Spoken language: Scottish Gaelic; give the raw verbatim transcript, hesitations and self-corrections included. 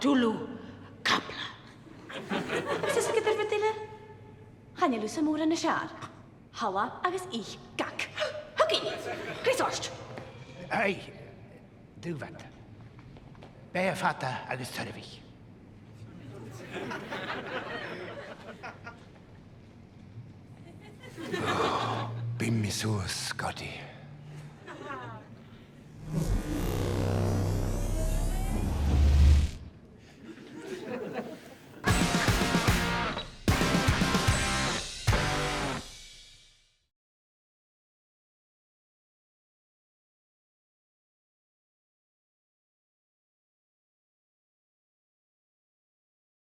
Tulu, Kapla. Is e sin gu dearbh, a Dhòmhnaill? Chan eil thusa mòran nas fheàrr. Thalla agus ith gag. Thugainn! Greas ort! Aidh, dubhad. Beatha fada agus soirbhich. Bidh mi suas, Scotty.